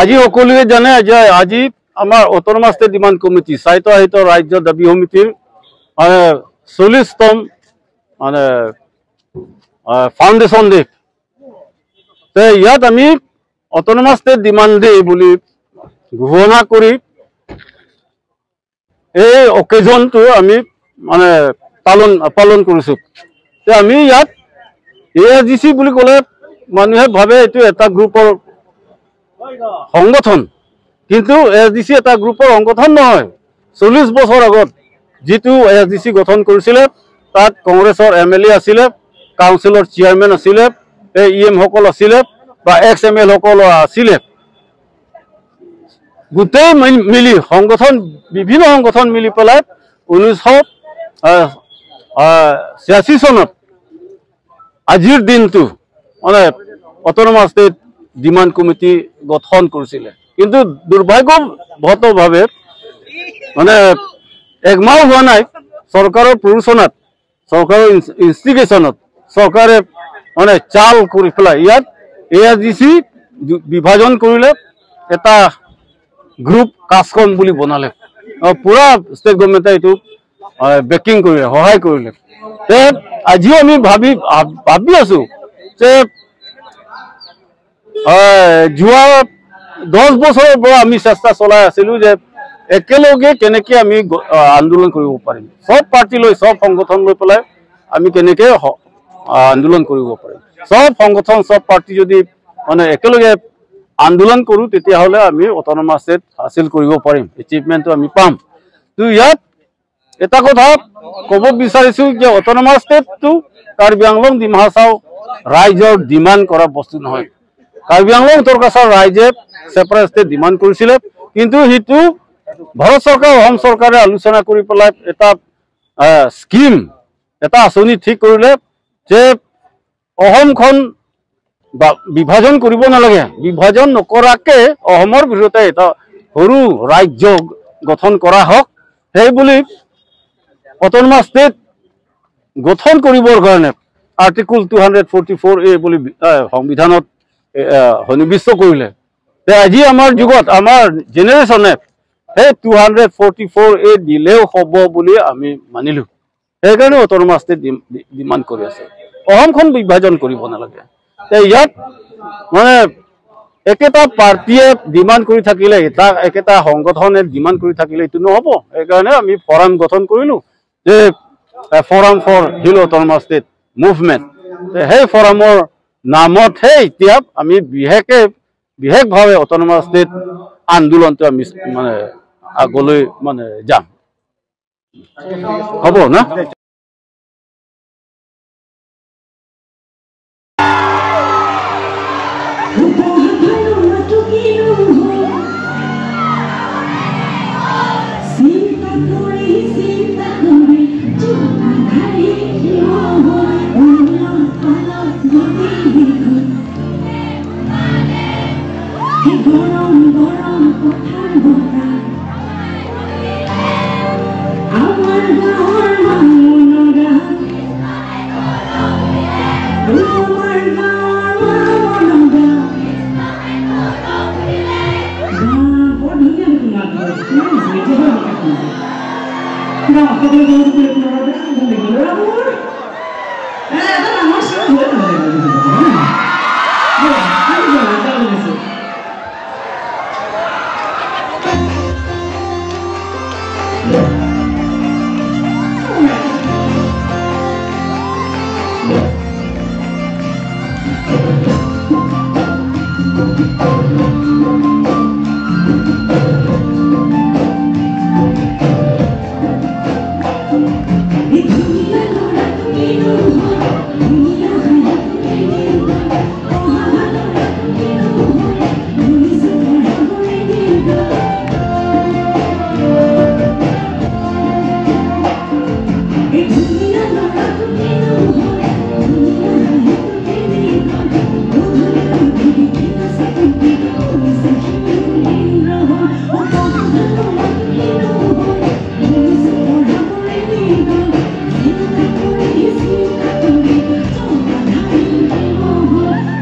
আজি সকলোৱে জানে যে আজি আমাৰ অট'নমাছ ষ্টেট ডিমাণ্ড কমিটি স্বায়ত্তশাসিত ৰাজ্য দাবী সমিতিৰ মানে 40তম মানে ফাউণ্ডেশ্যন ডে। ইয়াত আমি অট'নমাছ ষ্টেট ডিমাণ্ড ডে বুলি ঘোষণা কৰি এই অকেজনটো আমি মানে পালন কৰিছোঁ। আমি ইয়াত এ এছ ডি চি বুলি ক'লে মানুহে ভাবে এইটো এটা গ্ৰুপৰ সংগঠন, কিন্তু এছ ডি চি এটা গ্ৰুপৰ সংগঠন নহয়। 40 বছৰ আগত যিটো এছ ডি চি গঠন কৰিছিলে তাত কংগ্ৰেছৰ এম এল এ আছিলে, কাউন্সিলৰ চেয়াৰমেন আছিলে, এই ই এমসকল আছিলে বা এক্স এম এল সকল আছিলে। গোটেই মিলি সংগঠন, বিভিন্ন সংগঠন মিলি পেলাই 1986 চনত আজিৰ দিনটো মানে অট'নমাছ ষ্টেট ডিমাণ্ড কমিটি গঠন কৰিছিলে। কিন্তু দুৰ্ভাগ্যবশতভাৱে মানে একমাহ হোৱা নাই, চৰকাৰৰ প্ৰৰোচনাত, চৰকাৰৰ ইনষ্টিগেশ্যনত চৰকাৰে মানে চাল কৰি পেলাই ইয়াত এ এছ ডি চি বিভাজন কৰিলে, এটা গ্ৰুপ কাছকম বুলি বনালে। পুৰা ষ্টেট গভৰ্ণমেণ্টে এইটো বেকিং কৰিলে, সহায় কৰিলে। আজিও আমি ভাবি ভাবি আছো যে যোৱা 10 বছৰৰ পৰা আমি চেষ্টা চলাই আছিলো যে একেলগে কেনেকে আমি আন্দোলন কৰিব পাৰিম, চব পাৰ্টি লৈ, চব সংগঠন লৈ পেলাই আমি কেনেকে আন্দোলন কৰিব পাৰিম। চব সংগঠন, চব পাৰ্টি যদি মানে একেলগে আন্দোলন কৰোঁ তেতিয়াহ'লে আমি অট'নমাছ ষ্টেট হাচিল কৰিব পাৰিম, এচিভমেণ্টটো আমি পাম। তো ইয়াত এটা কথা ক'ব বিচাৰিছোঁ যে অট'নমাছ ষ্টেটটো কাৰ্বি আংলং ডিমা হাছাও ৰাইজৰ ডিমাণ্ড কৰা বস্তু নহয়। কাৰ্বি আংলং উত্তৰ কাছাৰ ৰাইজে ছেপাৰেট ষ্টেট ডিমাণ্ড কৰিছিলে, কিন্তু সেইটো ভাৰত চৰকাৰ, অসম চৰকাৰে আলোচনা কৰি পেলাই এটা স্কিম, এটা আঁচনি ঠিক কৰিলে যে অসমখন বিভাজন কৰিব নালাগে, বিভাজন নকৰাকে অসমৰ বিৰুদ্ধে এটা সৰু ৰাজ্য গঠন কৰা হওক। সেই বুলি অট'নমাছ ষ্টেট গঠন কৰিবৰ কাৰণে আৰ্টিকল 244 এ বুলি সংবিধানত সন্নিৱিষ্ট কৰিলে। আজি আমাৰ যুগত আমাৰ জেনেৰেশ্যনে সেই 244 এ দিলেও হ'ব বুলি আমি মানিলোঁ। সেইকাৰণে অট'নমাছ ষ্টেট ডিমাণ্ড কৰি আছে, অসমখন বিভাজন কৰিব নালাগে। ইয়াত মানে একেটা পাৰ্টীয়ে ডিমাণ্ড কৰি থাকিলে, এটা একেটা সংগঠনে ডিমাণ্ড কৰি থাকিলে এইটো নহ'ব। সেইকাৰণে আমি ফৰাম গঠন কৰিলোঁ যে forum for hill autonomous state movement. সেই ফৰামৰ নামতহে এতিয়া আমি বিশেষভাৱে অট'নমাছ ষ্টেট আন্দোলনটো আমি মানে আগলৈ মানে যাম হ'ব না।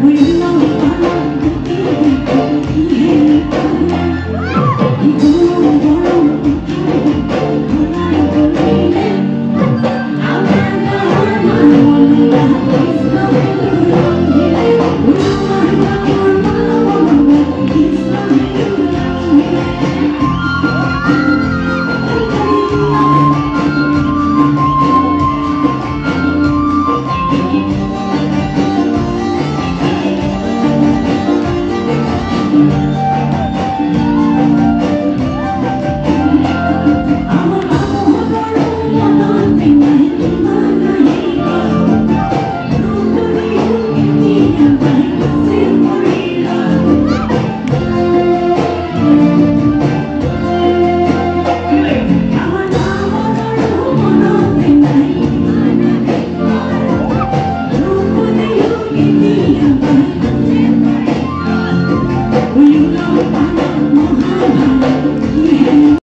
We